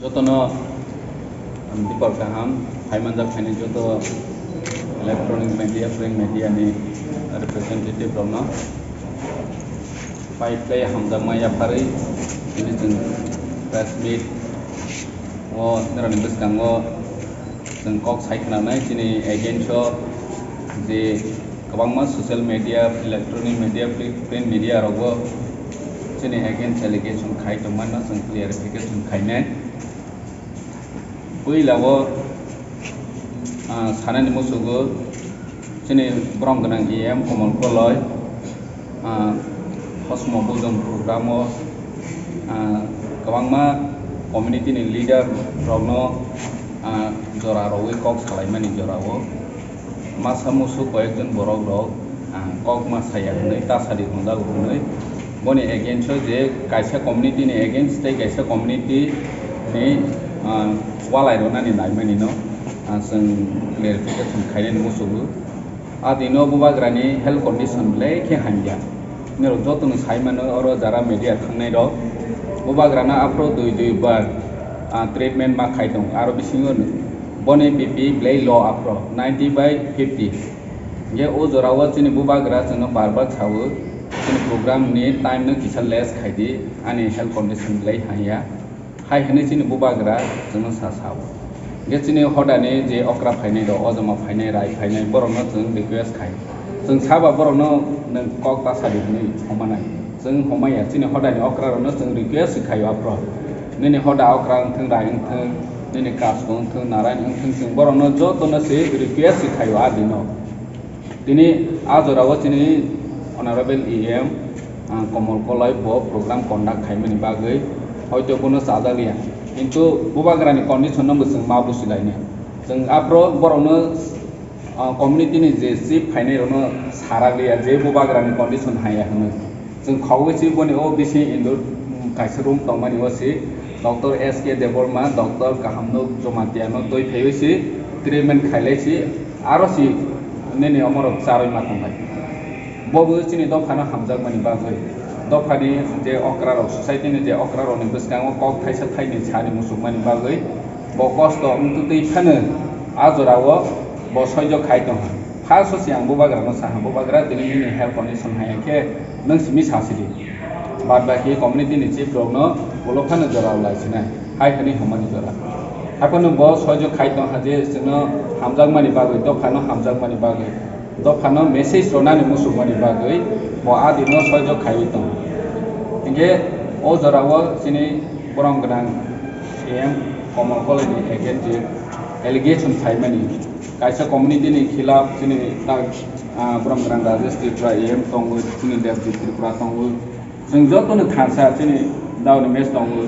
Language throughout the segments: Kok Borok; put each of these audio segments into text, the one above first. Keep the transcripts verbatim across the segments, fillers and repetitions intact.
Jotono, um, dipor kaham, phaimanjak phainai joto electronic media, print media ni representative rokno pai phlai hamjakma yapharwi tini chwng press meet o norokni bwskango chwng kok sai khwnanai chini against o je kwbangma social media, electronic media, print media rogo chini against allegation khai tongmano chwng clarification khainai. Puila o, ah, sanani musugo chini borom gwnang E M Komol Koloi, ah, Hosmo Bujong program o, ah, kwbangma community ni leader rokno, ah, jora rogwi kok salaimani jora o. Masa musu koyekjon borok rok, ah, kok ma saya hwnwi tasadi hwnjago hwnwi boni against o je kaisa community ni against tei kaisa community ni, ah, walai rwnani naimani no, ah, chwng clarification khainani musugo. A dino bubagrani health condition belai khe hamya. Norok jotono sai mano oro jara media thangnai rok. Bubagrano aphro dui dui bar, ah, treatment ma khai tong. Aro bisingo boni B P belai low aphro ninety by fifty. Hingke o jora o chini bubagra chwngno bar bar sao, chini program ni time no kisa less khai di, ani health condition belai hamya. Hai hwnwi chini bubagra chwngno sa sao. Hingke chini hodani je okra phainai rok, ojama phainai, rai phainai, borokno chwng request khai. Chwng saba borokno nwng kok ta sadi hwnwi homanai. Chwng homaya, chini hodani okra rokno chwng request khaio aphro. Nini hoda okra wngthwng, rai wngthwng, nini kasko wngthwng, narai wngthwng, chwng borokno jotono se request khaio a dino. Tini a jora o chini Honorable E M, ah, Komol Koloi bo program conduct khaimani bagwi hoito bono chajak liya. Kintu bubagrani condition no bo chwng ma busi lainai. Chwng aphro borokno, ah, community ni je chief phainai rokno sarak liya je bubagrani condition haya hwnwi. Chwng khogwi si boni o bisi indur, mm, kaisa room tongmani o si Doctor S K Debbarma, Doctor Kahamnuk Jamatia no twi phaiwi si treatment khailai si aro si nini omorok charwi ma tonglai. Bo bo chini dophano hamjakmani bagwi, dophani je okra rok, society ni je okra rokni bwskango kok thaisa thaini sani musukmani bagwi bo kosto wngtwi twi phano a jora o bo soijo khai tongkha. First o se ang bubagra no saha, bubagra tini nini health condition hai khe nwng simi sa sidi. Bad baki community ni chief rok no ulo phano jora lai sinai, hai hwnwi hwnmani jora. Haphano bo soijo khai tong ha je chwngno hamjakmani bagwi, dophano hamjakmani bagwi, dophano message rwnani musukmani bagwi bo a dino soijo khaiwi tong. Hinkhe o jora o chini borom gwnang E M Komol Koloi ni against je allegation phaimani, kaisa community ni khilaf chini tak, ah, borom gwnang Rajesh Tripura E M tongo, chini Debjit Tripura tongo, chwng joto no thansa chini daoni mes tongo,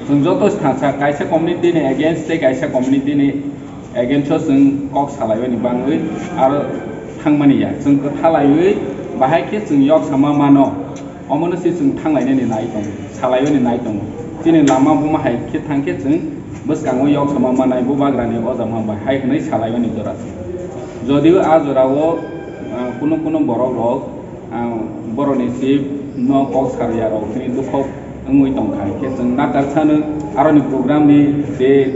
chwng joto thansa kaisa community ni against tei kaisa community ni against o chwng kok salaiwi ni bangwi aro thangmani ya, chwng kwthalaiwi bahai khe chwng yok sama mano. Omono se chwng thanglainani nai tongo, salaiwini nai tongo. Chini lama buma hai khe thang khe chwng bwskango yok sama manai bubagrani ojama bai hai hwnwi salaiwini jora se. Jodio a jorao, ah, kunu kunu borok rok, ah, borokni chief no kok sarya rok chini dukhok wngwi tongkha, hinkhe chwng natar sano aroni program ni je,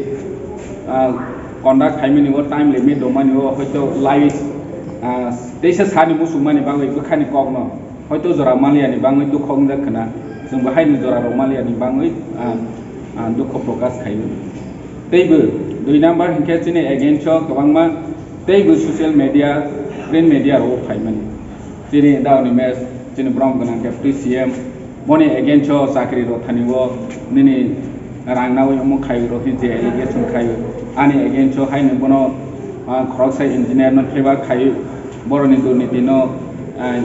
ah, conduct khaimani o time limit rwmani o hoito lai, ah, teisa sani musukmani bagwi bwkhani kokno. Hoito jora maliani bangwi dukho wngjak khna, chwngbo haino jora rok maliani bangwi, ah, ah, dukho prokash khaio. Teibo dui number hinkhe chini against o kwbangma teibo social media, print media rok phaimani. Chini daoni mes, chini borom gwnang khe P C M, boni against o chakri rok thani o nini rang nawi omo khaio rok hinwi je allegation khaio. Ani against o haino bono, ah, khoroksa engineer no favor khaio. Boroni durniti no, ah,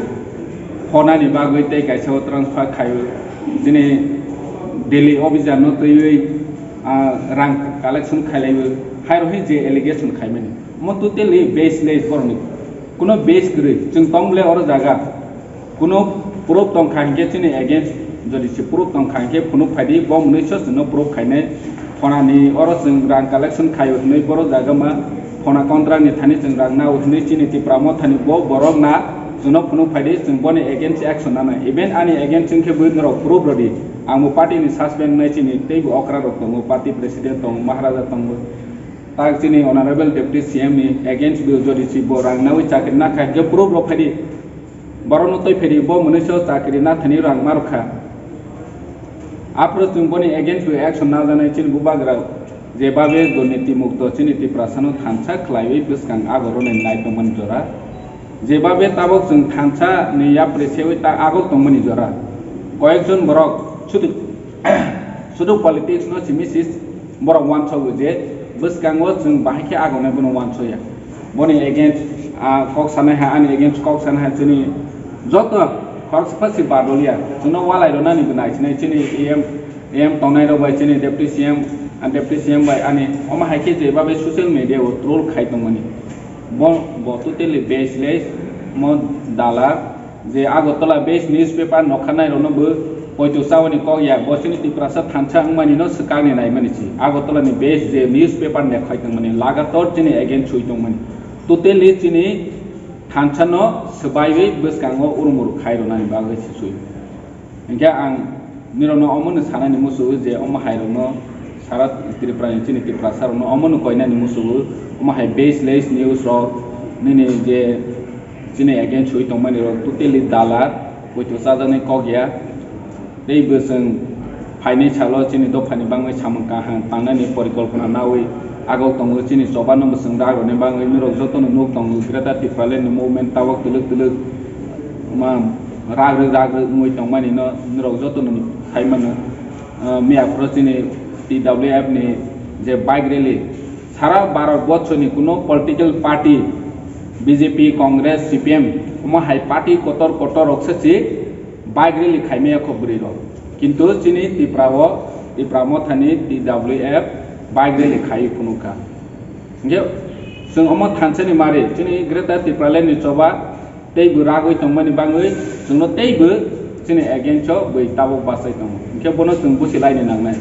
honani bagwi tei kaisa o transfer khaio. Chini Delhi officer no twiwi, ah, rang collection khailaiwi. Hai rok hinwi je allegation khaimani. Omo totally baseless boroni. Kuno base kwrwi. Chwng tong bwle oro jaga. Kuno proof tongkha hinkhe chini against, jodi se proof tongkha hinkhe phunuk phaidi, bo mwnwi so chwngno proof khainai. Phonani oro chwng rang collection khaio hinwi boro jaga ma phona contract ni thani chwng rang nao hinwi chini Tipra Mothani bo borok na chwngno phunuk phaidi, chwng boni against action nanai. Even ani against wngkhe bui norok proof rwdi. Ang bo party ni suspend nai chini tei bo okra rok tongo, party president tongo, maharaja tongo. Tak chini honorable deputy C M ni against bo jodi si bo rang nawi chakri na khai je proof rok phai di. Borok no twi phai di, bo mwnwi so chakri na thani rang ma rok kha. Aphuru chwng boni against bo action na janai chini bubagra je babe durniti mukto chini Tiprasa no thansa khlaiwi bwskang agor rwnai nai tongmani jora. Jebabe tabok chwng thansa ni yapri sewi ta agok tongmani jora. Koyekjon borok sudu, sudu politics no simi sis borok wansogo je bwskango chwng bahai khe agonai bono wansoya. Boni against, ah, kok sanai hai, ani against kok sanai hai chini joto khoroksa si badoliya. Chwngno walai rwnani bo nai sinai chini E M, E M tongnai rok bai chini deputy C M, ah, deputy C M bai ani omo hai khe jebabe social media o troll khai tongmani. Bo, bo totally baseless, mo dala, je Agartala based newspaper nokha nai rokno bo poito chawani kok ya, bo chini Tiprasa thansa wngmani no swkang ni naimani si. Agartala ni based je newspaper ne khai tongmani, lagator chini against sui tongmani. Totally chini thansa no swbaiwi bwskango urumuru khai rwnani bagwi si sui. Hinkhe ang nirokno omono sanani muchungo je omo hairokno sara Tripura ni chini Tiprasa rokno omono koinani muchungo, omo hai baseless news rok nini je chini against sui tongmani rok totally dala, poito chajaknai kok ya. Tei bo chwng phainai salo chini dophani bangwi samung kaham tangnani porikolpona nawi agok tongo, chini choba no bo chwng rak rwni bangwi norok jotono nuk tongo, Greater Tipraland ni movement tabok twlwk twlwk ma rak rwk rak rwk wngwi tongmani no norok jotono sai mano. Ah, miya phuru chini T W F ni je bike rally, sara Bharat borso ni kuno political party, B J P, Congress, C P M, omo hai party kotor kotor rok se si bike rally khaimaya kho bwrwi rok. Kintu chini Tripura o, Tipra Motha ni T W F bike rally khai phunukha. Hinkhe chwng omo thansa ni mari, chini Greater Tipraland ni choba tei bo ragwi tongmani bangwi chwngno tei bo chini against o bwi tabok bachai tongo. Hinkhe bono chwng busi laini nangnai.